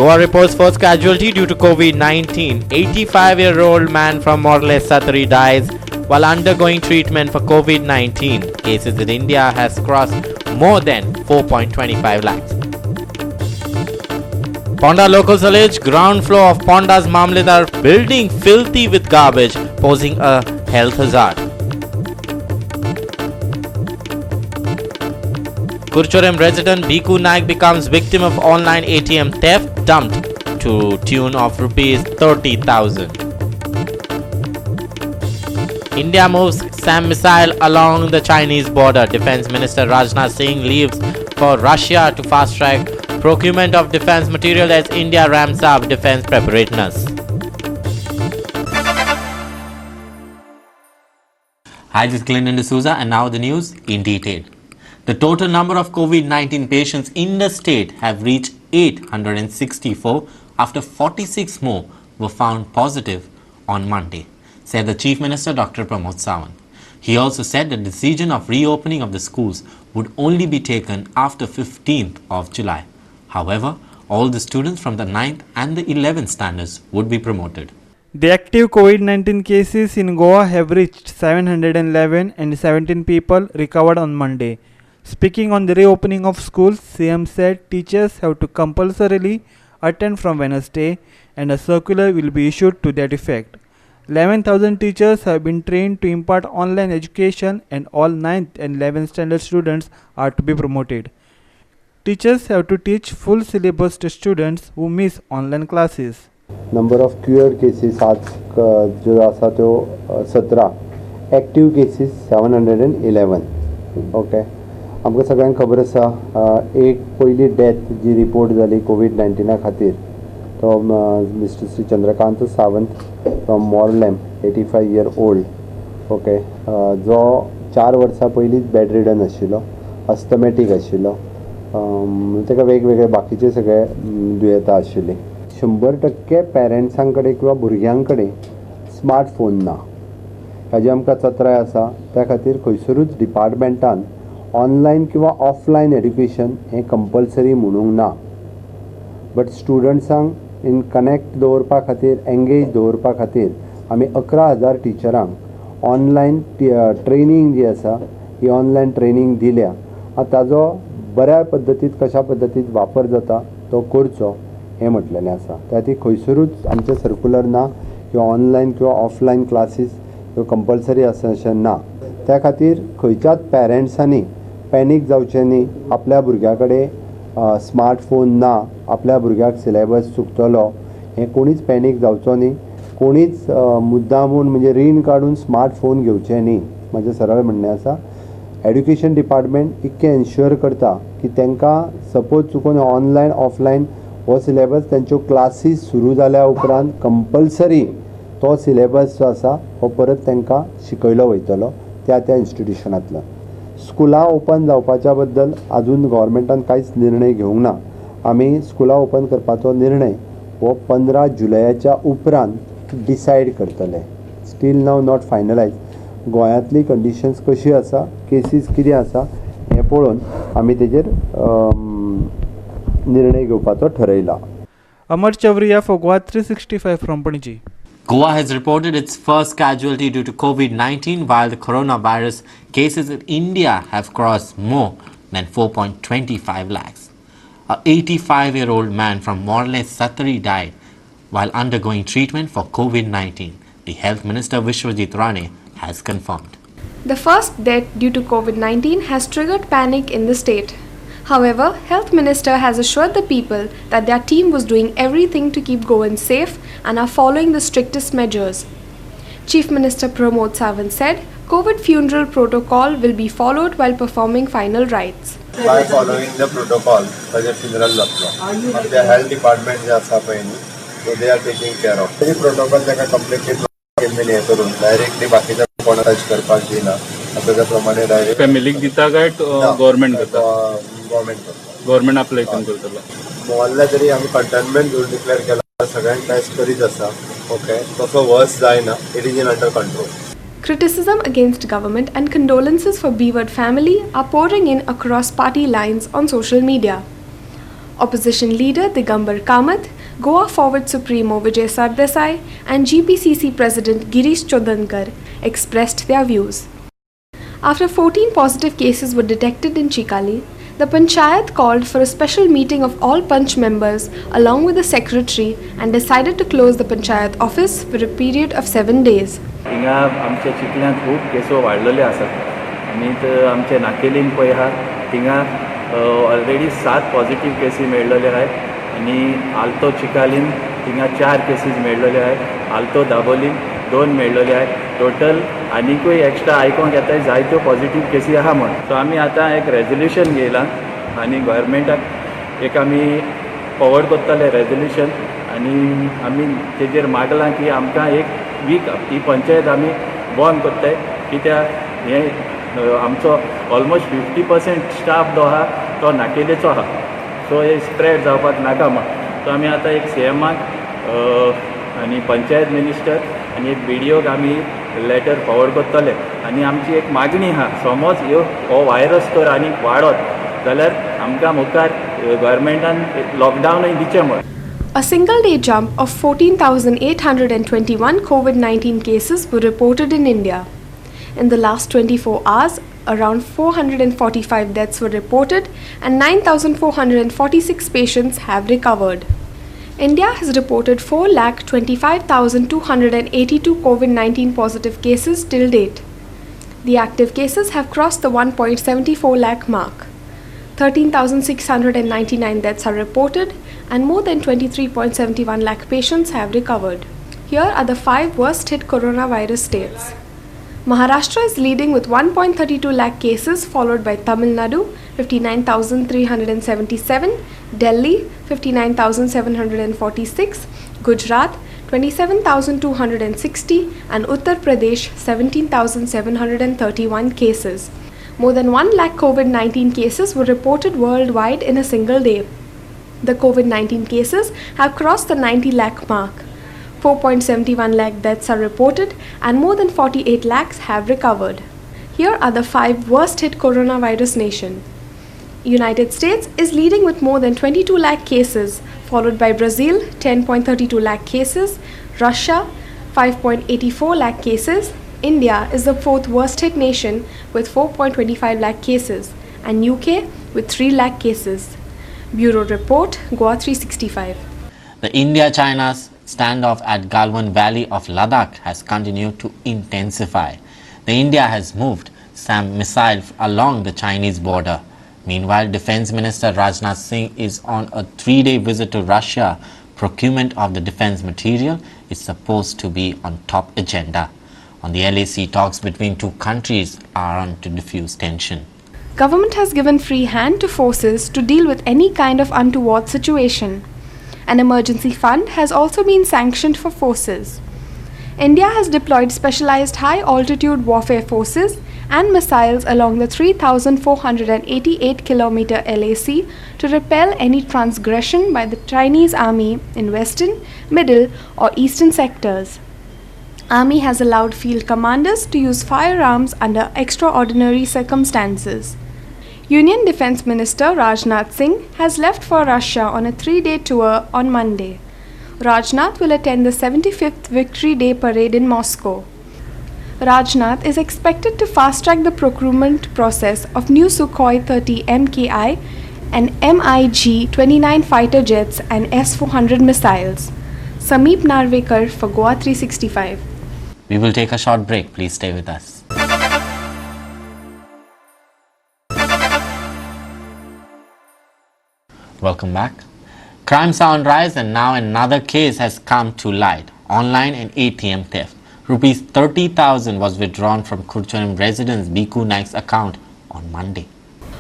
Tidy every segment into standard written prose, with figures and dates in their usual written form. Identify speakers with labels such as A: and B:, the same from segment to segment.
A: Goa reports first casualty due to COVID-19. 85-year-old man from Morle Sattari dies while undergoing treatment for COVID-19. Cases in India has crossed more than 4.25 lakhs. Ponda locals allege ground floor of Ponda's Mamledar building filthy with garbage, posing a health hazard. Curchorem resident Bhiku Naik becomes victim of online ATM theft, dumped to tune of rupees 30,000. India moves SAM missile along the Chinese border. Defense Minister Rajnath Singh leaves for Russia to fast-track procurement of defense material as India ramps up defense preparedness. Hi, this is Clinton D'Souza, and now the news in detail. The total number of COVID-19 patients in the state have reached 864 after 46 more were found positive on Monday, said the Chief Minister Dr. Pramod Sawant. He also said the decision of reopening of the schools would only be taken after 15th of July. However, all the students from the 9th and the 11th standards would be promoted.
B: The active COVID-19 cases in Goa have reached 711 and 17 people recovered on Monday. Speaking on the reopening of schools, CM said teachers have to compulsorily attend from Wednesday and a circular will be issued to that effect. 11,000 teachers have been trained to impart online education and all 9th and 11th standard students are to be promoted. Teachers have to teach full syllabus to students who miss online classes.
C: Number of cured cases आज ज्यो आसा त्यो 17, active cases 711. Okay, आमकां सगळ्यांक खबर आसा, एक पयली डेथ जी रिपोर्ट जाली कोवीड 19 खातीर तो Mister Shri Chandrakant Sawant from Morlem, 85 year old. Okay, जो 4 वर्सां पयलींच बेड रिडन आशिल्लो, अस्थमॅटीक आशिल्लो, ताका वेगवेगळे बाकीचे सगळे दुयेंतां आशिल्लीं. 100% पेरंट्सां कडेन किंवा भुरग्यां कडेन स्मार्टफोन ना हाजी आमकां चत्राय आसा. त्या खातीर खंयसरूच डिपार्टमेंटान ऑनलायन किंवा ऑफलायन एड्युकेशन हें कंपल्सरी म्हणूंक ना, बट स्टुडंट्सांक इन कनेक्ट दवरपा खातीर, एंगेज दवरपा खातीर आमी 11,000 टिचरांक ऑनलायन ट्रेनींग जी आसा ही ऑनलायन ट्रेनींग दिल्या. आतां ताजो बऱ्या पद्दतीत कशा पद्दतीत वापर जाता तो करचो हें म्हटलेलें आसा. त्या खातीर खंयसरूच आमचें सर्कुलर ना किंवा ऑनलायन किंवा ऑफलायन क्लासीस ह्यो कंपल्सरी आसा अशें ना. त्या खातीर खंयच्याच पेरंट्सांनी पॅनीक जावचें न्ही, आपल्या भुरग्या कडेन स्मार्टफोन ना, आपल्या भुरग्याक सिलेबस चुकतलो हें कोणीच पॅनीक जावचो न्ही. कोणीच मुद्दामून म्हणजे रीण काडून स्मार्टफोन घेवचें न्ही. म्हाजें सरळ म्हणणें आसा, एड्युकेशन डिपार्टमेंट इतकें एन्श्योर करता की तांकां सपोज चुकून ऑनलायन ऑफलायन हो सिलेबस तेंच्यो क्लासीस सुरू जाल्या उपरांत कंपल्सरी तो सिलेबस जो आसा हो परत तांकां शिकयलो वयतलो त्या त्या इन्स्टिट्युशनांतल्यान. स्कुलां ओपन जावपाच्या बद्दल आजून गव्हर्मेंटान कांयच निर्णय घेवंक ना. आमी स्कुलां ओपन करपाचो निर्णय हो 15 जुलयाच्या उपरांत डिसायड करतले. स्टील नाव not finalise. गोंयांतली कंडिशन्स कशी आसा, केसीस कितें आसा हें पळोवन आमी तेजेर निर्णय घेवपाचो ठरयला.
B: Amar Chavriya for Goa 365 from Panaji.
A: Goa has reported its first casualty due to COVID-19, while the coronavirus cases in India have crossed more than 4.25 lakhs. A 85-year-old man from Morle Sattari died while undergoing treatment for COVID-19. The Health Minister Vishwajit Rane has confirmed.
D: The first death due to COVID-19 has triggered panic in the state. However, Health Minister has assured the people that their team was doing everything to keep Goans safe and are following the strictest measures. Chief Minister Pramod Sawant said COVID funeral protocol will be followed while performing final rites.
C: By following the protocol ताजें funeral जातलो. आमचे health department जे आसा पळय न्ही, so they are taking care of तेजी protocol. ताका completely केल्लेली हें करून डायरेक्टली बाकीच्या कोणा टच करपाक दिना. आतां त्या प्रमाणे डायरेक्ट
E: फॅमिलीक दिता काय गव्हर्मेंट करता?
C: गव्हर्मेंट करता.
E: गव्हर्मेंट आपल्या हितून करतलो.
C: मोहल्ला जरी आमी कंटेनमेंट झोन डिक्लेअर केला, सगळ्यांक टेस्ट करीत आसा. ओके, तसो वर्स जायना, it is in under control.
D: Criticism against government and condolences for bereaved family are pouring in across party lines on social media. Opposition leader Digambar Kamath, Goa Forward Supremo Vijay Sardesai and GPCC President Girish Chodankar expressed their views. After 14 positive cases were detected in Chikhali, the panchayat called for a special meeting of all Panch members along with the secretary and decided to close the panchayat office for a period of 7 days.
E: हिंगा आमच्या चिखल्यांत खूब केसो वाडलेले आसात आनी आमचे नाकेलीन पळय आहा थिंगा ऑलरेडी 7 पॉझिटिव्ह केसी मेळ्ळेले आहात आनी आल्तो चिकालीन थिंगा 4 केसीज मेळ्ळेले आहात, आल्तो दाबोलीन 2 मेळ्ळेले आहात. टोटल आनिकूय एक्स्ट्रा आयकोंक येता जायत्यो पॉझिटिव्ह केसी आहा म्हण. सो आमी आतां एक रेजोल्युशन घेयलां आनी गव्हर्मेंटाक एक आमी फॉवर्ड करतले रेजोल्युशन आनी आमी तेजेर मागलां की आमकां एक वीक ही पंचायत आमी बंद करताय कित्याक हें आमचो ऑलमोस्ट 50% स्टाफ जो आहा तो नाकेलेचो आहा, सो हे स्प्रेड जावपाक नाका म्हण. सो आमी आतां एक सी एमाक आनी पंचायत मिनिस्टर आनी एक बी डी ओक आमी लेटर फॉवर्ड करतले आनी आमची एक मागणी आहा, समज ह्यो हो वायरस तर आनीक वाडत जाल्यार आमकां मुखार गव्हर्मेंटान लॉकडावनूय दिचें म्हण.
D: A single day jump of 14,821 COVID-19 cases were reported in India. In the last 24 hours, around 445 deaths were reported and 9,446 patients have recovered. India has reported 4,25,282 COVID-19 positive cases till date. The active cases have crossed the 1.74 lakh mark. 13,699 deaths are reported and more than 23.71 lakh patients have recovered. Here are the 5 worst hit coronavirus states. Maharashtra is leading with 1.32 lakh cases, followed by Tamil Nadu 59,377, Delhi 59,746, Gujarat 27,260 and Uttar Pradesh 17,731 cases. More than 1 lakh COVID-19 cases were reported worldwide in a single day. The COVID-19 cases have crossed the 90 lakh mark. 4.71 lakh deaths are reported and more than 48 lakhs have recovered. Here are the 5 worst hit coronavirus nation. United States is leading with more than 22 lakh cases, followed by Brazil 10.32 lakh cases, Russia 5.84 lakh cases, India is the 4th worst hit nation with 4.25 lakh cases and UK with 3 lakh cases. Bureau Report, Goa 365.
A: The India-China standoff at Galwan Valley of Ladakh has continued to intensify. The India has moved some missiles along the Chinese border. Meanwhile, Defense Minister Rajnath Singh is on a 3-day visit to Russia. Procurement of the defense material is supposed to be on top agenda. On the LAC, talks between two countries are on to diffuse tension.
D: Government has given free hand to forces to deal with any kind of untoward situation. An emergency fund has also been sanctioned for forces. India has deployed specialized high-altitude warfare forces and missiles along the 3,488 km LAC to repel any transgression by the Chinese army in western, middle or eastern sectors. Army has allowed field commanders to use firearms under extraordinary circumstances. Union Defence Minister Rajnath Singh has left for Russia on a 3-day tour on Monday. Rajnath will attend the 75th Victory Day parade in Moscow. Rajnath is expected to fast-track the procurement process of new Sukhoi 30 MKI and MiG-29 fighter jets and S-400 missiles. Sameep Narvekar for Goa 365.
A: We will take a short break. Please stay with us. Welcome back. Crimes are on rise and now another case has come to light. Online and ATM theft. Rupees 30,000 was withdrawn from Curchorem residents Biku Naik's account on Monday.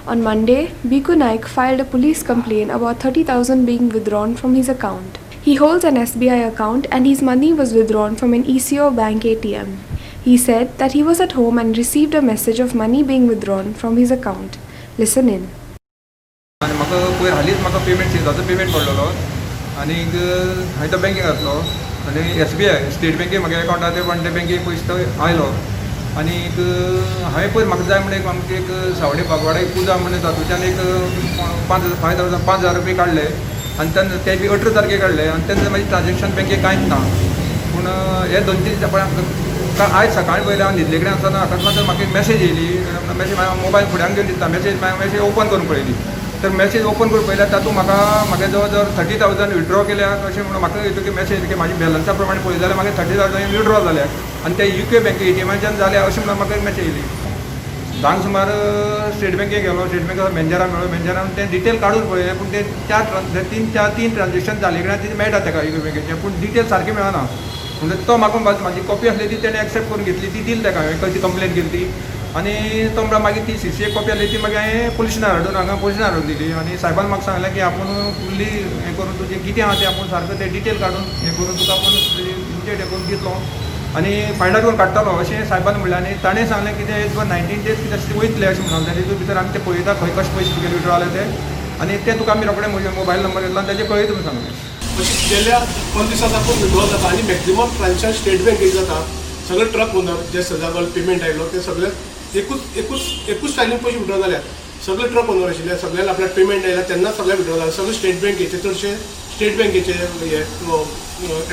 D: On Monday, Biku Naik filed a police complaint about 30,000 being withdrawn from his account. He holds an SBI account and his money was withdrawn from an ECO bank ATM. He said that he was at home and received a message of money being withdrawn from his account. Listen in.
F: आनी म्हाका पयर हालींच म्हाका payment सिजाचो payment पडलेलो आनीक हांवें तो बँकेक घातलो आनी एस बी I state बँके म्हागे एकावंट आहा ते पण ते बँकेक पयशे तो आयलो आनीक हांवें पयर म्हाका जाय म्हणून एक आमची एक सावडे बागवाडा एक पुजा म्हणून तातूंतल्यान एक 5,000 5,000 रुपये काडले आनी तेन्ना ते बी 18 तारखेक काडले आनी तेन्ना म्हाजी ट्रान्जेक्शन बँकेक कांयच ना. पूण हे 2-3 दीस आयज सकाळीं पयलें हांव न्हिदले कडेन आसतना अकस्मात म्हाका एक मॅसेज येयली. मॅसेज हांव मोबायल फुड्यान घेवन दिसता मॅसेज मॅसेज ओपन करून पळयली तर मॅसेज ओपन करून पळयल्यार तातूंत म्हाका म्हागे जवळ जवळ 30,000 विड्रॉ केल्या अशें म्हणून म्हाका येतकीर मॅसेज की म्हाजी बॅलन्सा प्रमाणे पळयली जाल्यार म्हाका 30,000 विड्रॉ जाल्या आनी ते युके बँके एटीएमाच्यान जाल्या अशें म्हणून म्हाका एक मॅसेज येयली. 10 सुमार स्टेट बँकेक गेलो. स्टेट बँका मॅनेजराक मेळ्ळो. मॅनेजरान तें डिटेल काडून पळयलें पूण ते 3 ट्रान्जेक्शन जाले कडेन ते मेळटा ताका युके बँकेचें पूण डिटेल सारकें मेळना. म्हणटकीर तो म्हाका म्हाजी कॉपी आसली ती तेणें एक्सेप्ट करून घेतली ती दिली ताका हांवें कशी कंप्लेन केली ती आनी तो म्हणटा मागीर ती CCA copy आसली ती मागीर हांवें पुलीस स्टेशनार हाडून हांगा पुलीस स्टेशनार हाडून दिली आनी सायबान म्हाका सांगलें की आपूण फुल्ली हें करून तुजें कितें आहा तें आपूण सारकें तें डिटेल काडून हें करून तुका आपूण इमिजिएट हें करून दितलो आनी फायंड आउट करून काडटलो अशें सायबान म्हणलें. आनी ताणें सांगलें की ते तुका 19 days कितें आसा ते वयतले अशें म्हणून ताणें तितून भितर आमी ते पळयता खंय कशे पयशे तुगे विड्रॉ जाले ते आनी ते तुका आमी रोखडे म्हजे मोबायल नंबर घेतला आनी ताजेर कळयता म्हणून सांगलें.
G: अशी गेल्या 15 दिसां साकून विड्रॉल जाता आनी मॅक्झिमम ट्रान्जेक्शन स्टेट बँकेक जाता. सगळे ट्रक ओनर जे सदागल पेमेंट आयलो ते सगळे एकूच स्टायलीन पयशे विड्रॉ जाल्यात. सगळे ट्रक ओनर आशिल्ले सगळ्यांना आपल्याक पेमेंट आयला तेन्ना सगळे विड्रॉ जाले. सगळे स्टेट बँकेचे चडशे स्टेट बँकेचे हे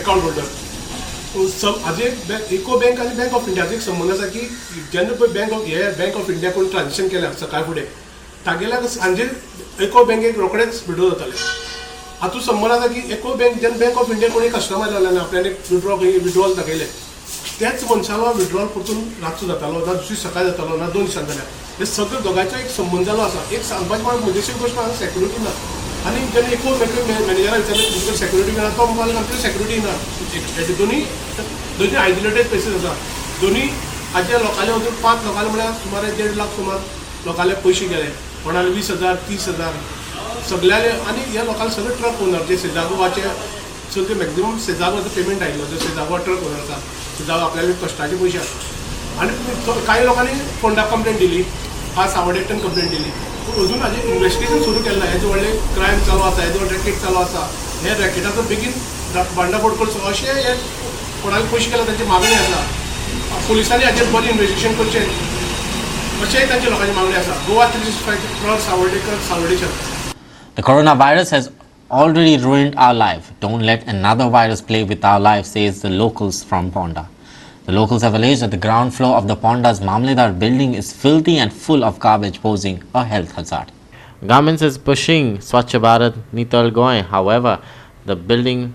G: एकावंट होल्डर. हाजे इको बँक आनी बँक ऑफ इंडिया हाजो एक संबंद आसा की जेन्ना पळय बँक ऑफ इंडिया कोण ट्रान्जेक्शन केल्या सकाळ फुडें तागेल्या सांजे इको बँकेक रोखडेच विड्रॉ जाताले. हातूंत संबंद आसा की इको बँक जेन्ना बँक ऑफ इंडिया कोणी कस्टमर जाले ना आपल्यान एक विड्रॉल दाखयलें त्याच मनशालो विड्रॉल परतून रातचो जातालो ना दुसरी सकाळ जातालो ना 2 दिसान जाल्यार हे सगळे दोगांयचो एक संबंद जालो आसा. एक सांगपाचें म्हळ्यार मजेशीर गोश्ट हांगा सेक्युरिटी ना आनी जेन्ना इको बँके मॅनेजराक विचारलें तुमचे कडेन सेक्युरिटी ना तो म्हणपाक लागलो आमचे सेक्युरिटी ना. दोन्ही आयसोलेटेड प्लेसीस आसा. दोन्ही हाजे लोकांले वचून 5 लोकांले म्हळ्यार सुमार 1.5 लाख सुमार लोकांले पयशे गेले. कोणाले 20,000 30,000 सगळ्याले. आनी ह्या लोकांले सगळे ट्रक ओनर जे सेजागोवाचे सगळे मॅक्झिमम सेजागोवाचो पेमेंट आयिल्लो जो सेजागोवा ट्रक ओनर आसा सेजागो आपल्याले कश्टाचे पयशे आसा. आनी कांय लोकांनी फोंडा कंप्लेन दिली, आज सावड्डेकट्यान कंप्लेन दिली पूण अजून हाजें इन्वेस्टिगेशन सुरू केलें ना. हेजें व्हडलें क्रायम चालू आसा, हेजें व्हडलें रॅकेट चालू आसा, हे रॅकेटाचो बेगीन भांडाफोड करचो अशें हे कोणाक पयशे केला तांची मागणी आसा. पुलिसांनी हाजेर बरें इन्वेस्टिगेशन करचें अशेंय तांची लोकांची मागणी आसा. गोवा 365 प्रॉड Sawardekar सावर्डेचर.
A: The coronavirus has already ruined our life. Don't let another virus play with our life, says the locals from Ponda. The locals have alleged that the ground floor of the Ponda's Mamledar building is filthy and full of garbage, posing a health hazard. Government is pushing Swachh Bharat Nital Goa. However, the building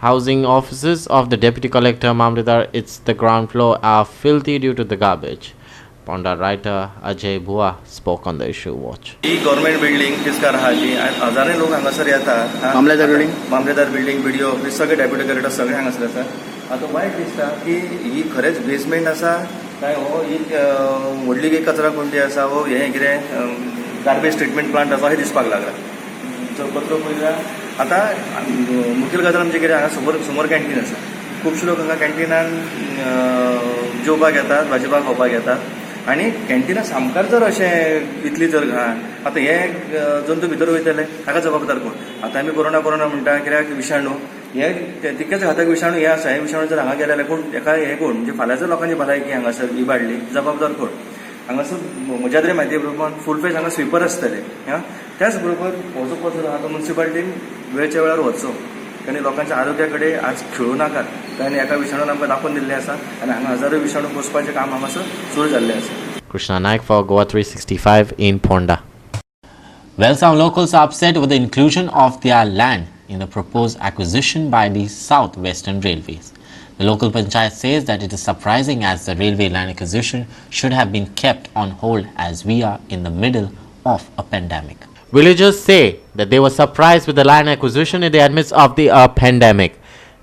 A: housing offices of the Deputy Collector Mamledar, it's the ground floor, are filthy due to the garbage. Ponda writer Ajay Bhua spoke on the issue. Watch.
H: He government building तिस्कार आहा ती हजारांनी लोक हांगासर येता.
I: Mamledar building,
H: Mamledar building, BDO office, सगळे deputy collector सगळे हांगासर आसा. आतां वायट दिसता की ही खरेंच बेसमेंट आसा काय हो ही व्हडली एक कचरा कुंडी आसा हो हें कितें गार्बेज ट्रिटमेंट प्लांट आसा हें दिसपाक लागला. जो कचरो पळयला आतां मुखेल गजाल आमची कितें हांगा समोर कॅन्टीन आसा. खुबशे लोक हांगा कॅन्टिनान जेवपाक येतात, भाजीपाव खावपाक येतात आनी कॅन्टिना सामकार जर अशें इतली जर घाण आतां हे जंतू भितर वयतले हाका जबाबदार कोण? आतां आमी कोरोना कोरोना म्हणटा कित्याक विशाणू हे तितकेच घातक विशाणू हे आसा. हे विशाणू जर हांगा गेले जाल्यार कोण हेका हे कोण म्हणजे फाल्यां जर लोकांची भलायकी हांगासर इबाडली जबाबदार कोण? हांगासर म्हज्या तरी म्हायती प्रमाण फूल फेज हांगा स्विपर आसतले. त्याच बरोबर हो जो कचरो आहा तो मुन्सिपालिटीन वेळच्या वेळार व्हरचो आनी लोकांच्या आरोग्या कडेन आज खेळूं नाकात कारण एका विशाणून आमकां दाखोवन दिल्लें आसा आनी हांगा हजारो विशाणू पोसपाचें काम हांगासर सुरू जाल्लें आसा.
A: Krishna Naik for Goa 365 in Ponda. Well, some locals are upset with the inclusion of their land in the proposed acquisition by the South Western Railways. The local panchayat says that it is surprising as the railway land acquisition should have been kept on hold as we are in the middle of a pandemic. Villagers say that they were surprised with the land acquisition in the midst of the pandemic.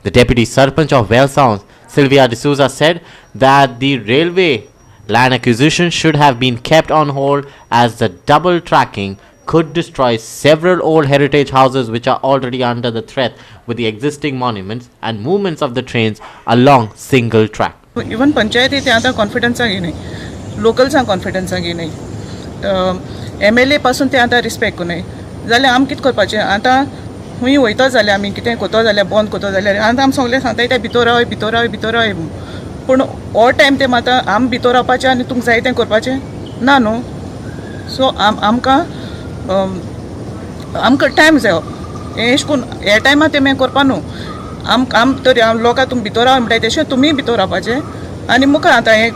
A: The deputy sarpanch of Velsao, Sylvia D'Souza, said that the railway land acquisition should have been kept on hold as the double tracking could destroy several old heritage houses which are already under the threat with the existing monuments and movements of the trains along single track.
J: Even पंचायती ते आतां कॉन्फिडन्साक घेयनाय, लोकल्सांक कॉन्फिडन्साक घेयनाय, MLA पासून ते आतां respect कोनाय जाल्यार आमी कितें करपाचें? आतां खूंय वयतो जाल्यार आमी कितें करतो जाल्यार बंद करतो जाल्यार आतां आमी सगळें सांगताय ते भितर रावय, भितर रावय, भितर रावय. पूण हो टायम ते आतां आम भितर रावपाचें आनी तुमकां जाय तें करपाचें ना न्हू. सो आमकां आमकां टायम जायो हें एशें करून ह्या टायमार तें करपा न्हू. आम तरी लोकां तुमी भितर राव म्हणटाय तेशें तुमीय भितर रावपाचें आनी मुखार आतां हें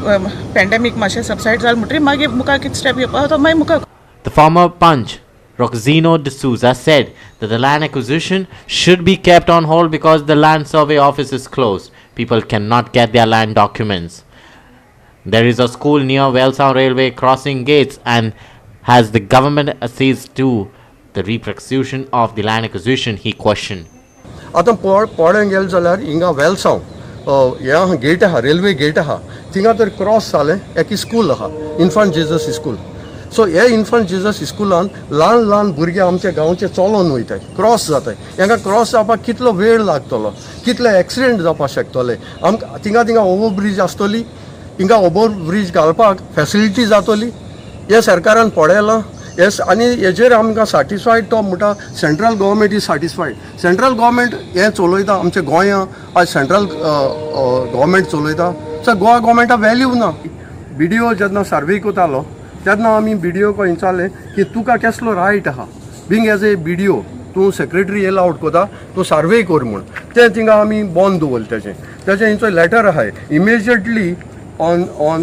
J: पॅन्डेमीक मातशें सबसायड जालें म्हणटकीर मागीर मुखार कितें स्टेप घेवपा तो मागीर मुखार.
A: The former Panch, Roxino D'Souza, said that the land acquisition should be kept on hold because the land survey office is closed. People cannot get their land documents. There is a school near Velsao railway crossing gates, and has the government acceded to the repercussion of the land acquisition, he questioned.
I: आतां पोळ्यां गेले जाल्यार हिंगा वेलसांव हें आहा get आहा, railway get आहा, थिंगा तर क्रॉस जालें एक स्कूल आहा, इन्फंट जेजस स्कूल. सो हे इन्फंट जेजस स्कुलान ल्हान ल्हान भुरगे आमच्या गांवचे चलोन वयताय, क्रॉस जाताय. हांकां क्रॉस जावपाक कितलो वेळ लागतलो, कितले एक्सिडेंट जावपाक शकतले. आमकां थिंगा थिंगा ओवर ब्रीज आसतली, हिंगा ओवर ब्रीज घालपाक फेसिलिटी जातली हें सरकारान पळयलां. येस, आनी हेजेर आमकां सॅटिस्फायड तो म्हणटा central government is satisfied. Central government हें चलयता आमच्या गोंया, आज सेंट्रल गव्हर्मेंट चलयता. सो गोवा गव्हर्मेंटा वॅल्यू ना. बी डी ओ जेन्ना सर्वे कोतालो तेन्ना आमी बी डी ओक विचारलें की तुका केसलो रायट आहा being as a B D O, तूं सेक्रेटरी एलावड कोता तूं सर्वे कर म्हूण. तें थिंगा आमी बंद दवरलें. तेजें तेजें हेंचो लेटर आहाय immediately on on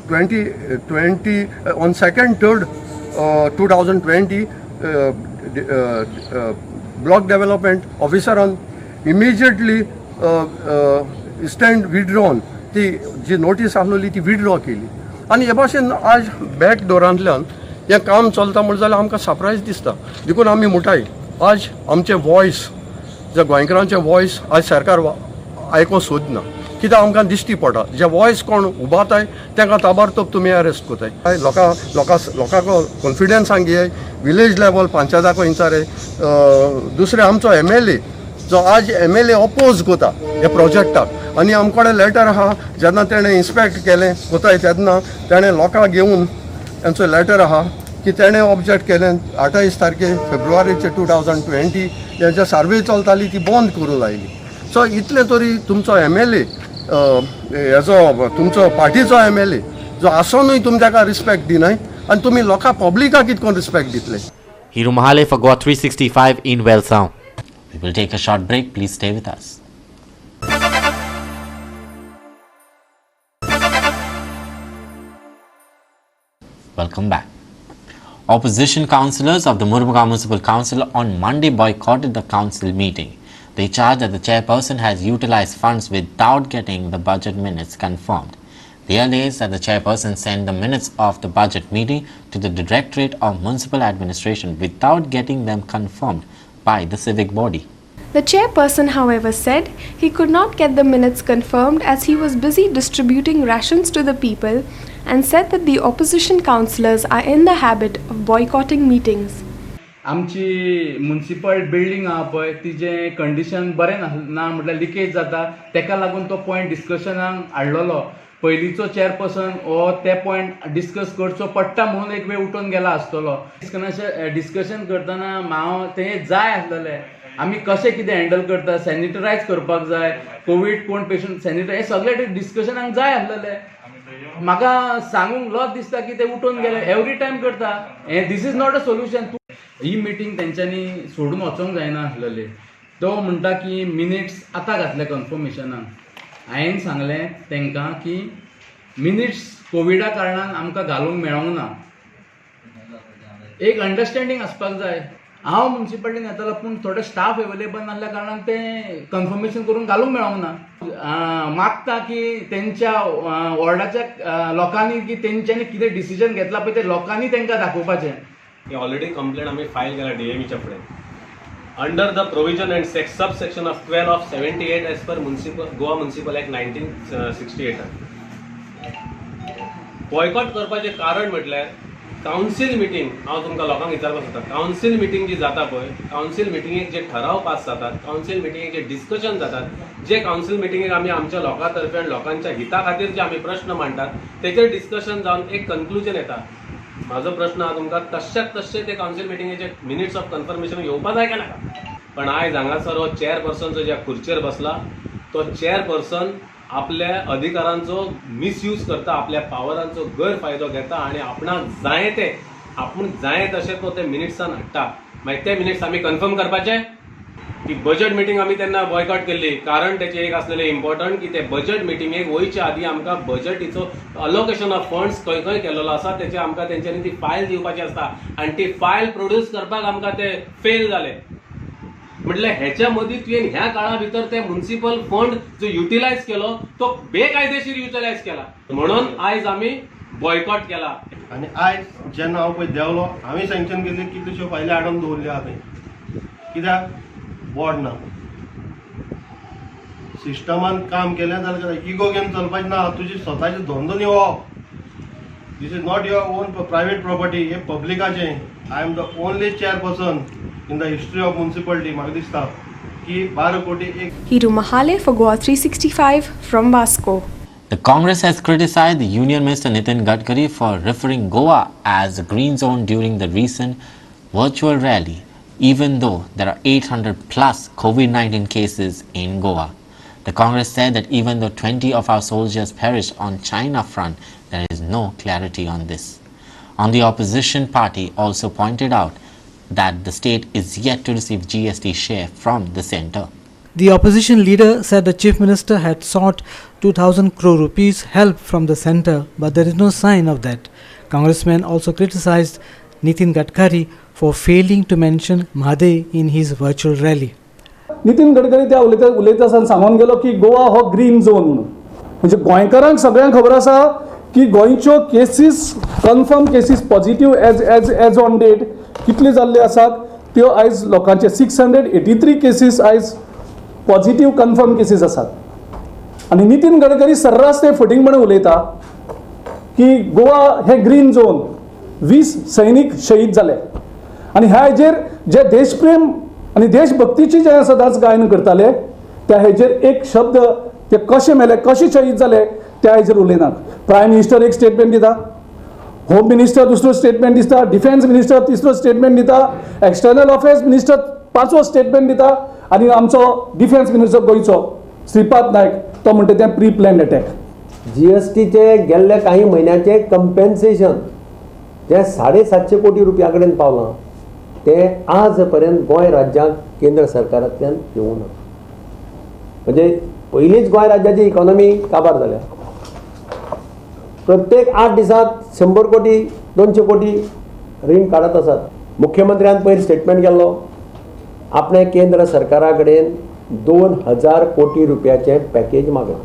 I: twenty twenty on 2nd 3rd 2020 block development ऑफिसरान immediately stand withdrawn, ती जी नोटीस आसलेली ती विड्रॉ केली. आनी हे भाशेन आज बॅक डोरांतल्यान हें काम चलता म्हण जाल्यार आमकां सरप्रायज दिसता. देखून आमी म्हणटाय आज आमचें वॉयस, जे गोंयकारांचें वॉयस आज सरकार आयकोंक सोदना, कित्याक आमकां दिश्टी पडटा जे वॉयस कोण उबाताय तांकां ताबडतोब तुमी अरेस्ट करताय. लोकां लोकां लोकांक कॉन्फिडन्सान घेयाय, विलेज लेवल पंचायताक विचाराय. दुसरें आमचो एम एल ए जो आज एम एल ए oppose करता ह्या प्रोजेक्टाक, आनी आमचे कडेन लेटर आहा जेन्ना तेणें इन्स्पेक्ट केलें कोताय तेन्ना तेणें लोकांक घेवन तेंचो लेटर आहा की तेणें ऑब्जेक्ट केलें 28 तारखे फेब्रुवारीचे 2020 हेंच्या सर्वे चलताली ती बंद करूं लायली. सो इतलें तरी तुमचो एम एल ए हेजो तुमचो पार्टीचो एम एल ए जो आसोनूय तुमी ताका रिस्पेक्ट दिनाय आनी तुमी लोकां पब्लिकाक कितें करून रिस्पेक्ट दितले.
A: Hiru Mahale for Goa 365 in Velsao. We will take a short break. Please stay with us. Welcome back. Opposition councillors of the Mormugao Municipal Council on Monday boycotted the council meeting. They charged that the chairperson has utilized funds without getting the budget minutes confirmed. They allege that the chairperson sent the minutes of the budget meeting to the Directorate of Municipal Administration without getting them confirmed by the civic body.
D: The chairperson, however, said he could not get the minutes confirmed as he was busy distributing rations to the people, and said that the opposition councillors are in the habit of boycotting meetings.
K: आमची municipal building आहा पळय तिजें condition बरें ना म्हटल्यार leakage जाता, तेका लागून तो पॉयंट डिस्कशनाक हाडलेलो. पयलींचो चेअरपर्सन हो ते पॉयंट डिस्कस करचो पडटा म्हणून एक वेळ उठून गेला आसतलो. डिस्कशन करतना हांव तें जाय आसलेलें आमी कशें कितें हँडल करता, सॅनिटरायज करपाक जाय, कोवीड कोण पेशंट सॅनिटरायज, हें सगळें डिस्कशनाक जाय आसलेलें. म्हाका सांगूंक लज दिसता की ते उठून गेले, एवरी टायम करता हें. This is not a solution. He meeting तेंच्यांनी सोडून वचोंक जायना आसलेली. तो म्हणटा की मिनिट्स आतां घातले कन्फर्मेशनाक. हांवें सांगलें तांकां की मिनिट्स कोविडा कारणान आमकां घालूंक मेळोंक ना, एक अंडरस्टँडींग आसपाक जाय. हांव मुन्सिपालिटीन येतालो पूण थोडे स्टाफ एवेलेबल नासल्या कारणान तें कन्फर्मेशन करून घालूंक मेळोंक ना. मागता की तेंच्या वॉर्डाच्या लोकांनी की तेंच्यांनी कितें डिसिजन घेतला पळय तें लोकांनी तांकां दाखोवपाचें.
L: ऑलरेडी कंप्लेंट आमी फायल केला डीएमईच्या फुडें. Under the provision and sub section of 12 of 78 as per municipal Goa municipal act 1968. Boycott करपाचें कारण म्हटल्यार कावन्सील मिटींग, हांव तुमकां लोकांक विचारपाक सोदता, कावन्सील मिटींग जी जाता पळय, कावन्सील मिटिंगेक जे ठराव पास जातात, कावन्सील मिटिंगेक जे डिस्कशन जातात, जे कावन्सील मिटिंगेक आमी आमच्या लोकां तर्फे आनी लोकांच्या हिता खातीर जे आमी प्रश्न मांडटात तेचेर डिस्कशन जावन एक कन्क्लुजन येता. म्हाजो प्रश्न आहा तुमकां, तश्याक तश्शे ते कावन्सील मिटिंगेचे मिनिट्स ऑफ कन्फर्मेशन येवपा जाय काय नाका? पण आयज हांगासर हो चेअरपर्सन जो ज्या खुर्चेर बसला तो चेअरपर्सन आपल्या अधिकारांचो मिसयूज करता, आपल्या पावरांचो गैरफायदो घेता आनी आपणाक जाय ते आपूण जाय तशें तो ते मिनिट्सान हाडटा. मागीर ते मिनिट्स आमी कन्फर्म करपाचे. ती बजेट मिटींग आमी तेन्ना बॉयकॉट केल्ली, कारण तेचें एक आसलेलें इम्पॉर्टंट की ते बजेट मिटिंगेक वयच्या आदी आमकां बजेटीचो अलोकेशन ऑफ फंड्स खंय खंय केल्लो आसा तेचे आमकां तेंच्यांनी ती फायल दिवपाची आसता आनी ती फायल प्रोड्यूस करपाक आमकां ते फेल जाले. म्हटल्यार हेच्या मदीं तुवें ह्या काळा भितर ते म्युनिसिपल फंड जो युटिलायज केलो तो बेकायदेशीर युटिलायज केला, म्हणून आयज आमी बॉयकॉट केला.
M: आनी आयज जेन्ना हांव पळय देंवलो, हांवें सँक्शन केल्ली कितल्योश्यो फायली हाडून दवरल्यो आहा थंय, कित्याक बोर्ड ना. सिस्टमान काम केलें जाल्यार इगो गेम चलपाचें ना, तुजी स्वताचो धंदो न्ही हो. This is not your own private property, हें पब्लिकाचें. I am the only chairperson in the history of municipality. म्हाका दिसता की 12 कोटी एक.
D: Hiru Mahale for Goa 365 from Vasco.
A: The Congress has criticized the Union Minister Nitin Gadkari for referring Goa as a green zone during the recent virtual rally, even though there are 800 plus COVID-19 cases in Goa. The Congress said that even though 20 of our soldiers perished on China front, there is no clarity on this. On the opposition party also pointed out that the state is yet to receive GST share from the centre.
N: The opposition leader said the chief minister had sought 2,000 crore rupees help from the centre, but there is no sign of that. Congressman also criticized Nitin Gadkari for failing to mention Mhadei in his virtual rally.
O: Nitin Gadkari त्या उलयता उलयता आसतना सांगून गेलो की गोवा हो green zone म्हणून. म्हणजे गोंयकारांक सगळ्यांक खबर आसा की गोंयच्यो cases, confirm cases positive as as as on date कितले जाल्ले आसात त्यो आयज लोकांचे 683 केसीस आयज पॉझिटिव्ह कन्फर्म केसीस आसात. आनी नितीन गडकरी सर्रास ते फटींगपणां उलयता की गोवा हे ग्रीन झोन, 20 सैनीक शहीद जाले. आनी ह्या हेजेर जे देशप्रेम आनी देशभक्तीची जे सदांच गायन करताले त्या हेजेर एक शब्द ते कशे मेले कशे शहीद जाले त्या हेजेर उलयनात. प्रायम मिनिस्टर एक स्टेटमेंट दिता, होम मिनिस्टर दुसरो स्टेटमेंट दिता, डिफेन्स मिनिस्टर तिसरो स्टेटमेंट दिता, एक्सटर्नल अफेर्स मिनिस्टर पांचवो स्टेटमेंट दिता आनी आमचो डिफेन्स मिनिस्टर गोंयचो श्रीपाद नायक तो म्हणटा तें प्री प्लॅन्ड अटॅक.
P: जीएसटीचे गेल्ले काही म्हयन्याचे कंपेन्सेशन जे 750 कोटी रुपया कडेन पावलां ते आज पर्यंत गोंय राज्याक केंद्र सरकारांतल्यान येवंक ना. म्हणजे पयलींच गोंय राज्याची इकॉनॉमी काबार जाल्या. प्रत्येक 8 दिसांत 100 कोटी 200 कोटी रीण काडत आसात. मुख्यमंत्र्यान पयर स्टेटमेंट केल्लो आपणें केंद्र सरकारा कडेन 2000 कोटी रुपयाचें पॅकेज मागलां.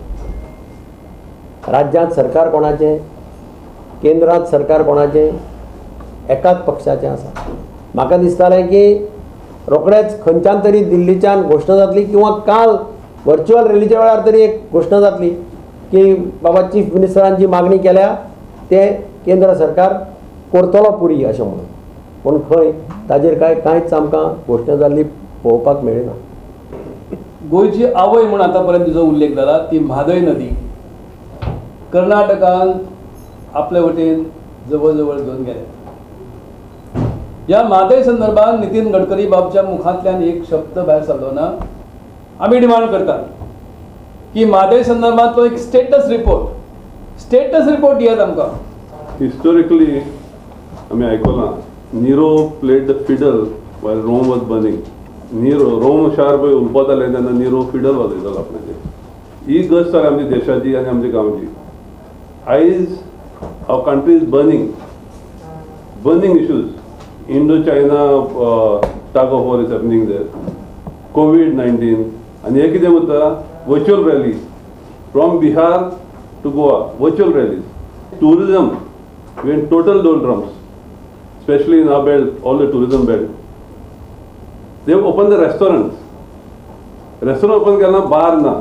P: राज्यांत सरकार कोणाचें, केंद्रांत सरकार कोणाचें, एकाच पक्षाचें आसा. म्हाका दिसतालें की रोखडेच खंयच्यान तरी दिल्लीच्यान घोशणा जातली किंवा काल व्हर्च्युअल रॅलीच्या वेळार तरी एक घोशणा जातली की बाबा चीफ मिनिस्टरान जी मागणी केल्या ते केंद्र सरकार करतलो पुरी अशें म्हणून. पूण खंय ताजेर काय कांयच आमकां घोशणा जाल्ली पळोवपाक मेळना.
Q: गोंयची आवय म्हूण आतां पर्यंत तिचो उल्लेख जाला ती म्हादय नदी कर्नाटकान आपले वटेन जवळ जवळ घेवन गेले. ह्या म्हादय संदर्भात नितीन गडकरी बाबच्या मुखांतल्यान एक शब्द भायर सरलो ना. आमी डिमांड करतात की म्हादय संदर्भातलो एक स्टेटस रिपोर्ट दियात आमकां.
R: हिस्टोरिकली आमी आयकलां Nero played the fiddle while Rome was burning. Nero Rome शार पळय उलपतालें तेन्ना निरो फिडल वाजयतालो आपणाचें. ही गत जाल्या आमच्या देशाची आनी आमच्या गांवची. आयज our country is burning, burning issues. Indo China tug of war is happening there, COVID-19, आनी हें कितें म्हणटा virtual rally from Bihar to Goa, virtual rallies. Tourism, we in total doldrums, especially in our belt, all the tourism belt. They have opened the restaurants. Restaurant open केला, bar ना.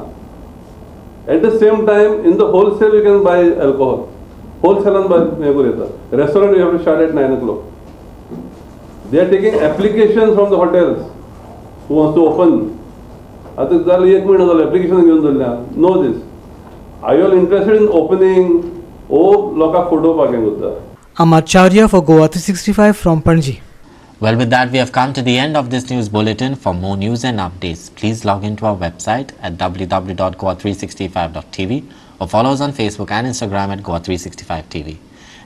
R: At the same time, in the wholesale you can buy alcohol. Wholesale and buy येता. Restaurant you have to start at 9 o'clock. They are taking applications from the hotels who wants to open. आतां जालें एक म्हयनो जालो application घेवन दवरल्या. Know this. Are you all interested in opening? ओ लोकांक फटोवपाक हें करता.
N: Amar Charya for Goa 365 from Panaji.
A: Well, with that, we have come to the end of this news bulletin. For more news and updates, please log into our website at www.goa365.tv or follow us on Facebook and Instagram at Goa365TV.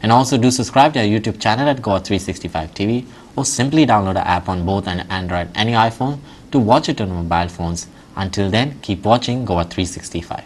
A: And also do subscribe to our YouTube channel at Goa365TV or simply download our app on both an Android and your iPhone to watch it on mobile phones. Until then, keep watching Goa 365.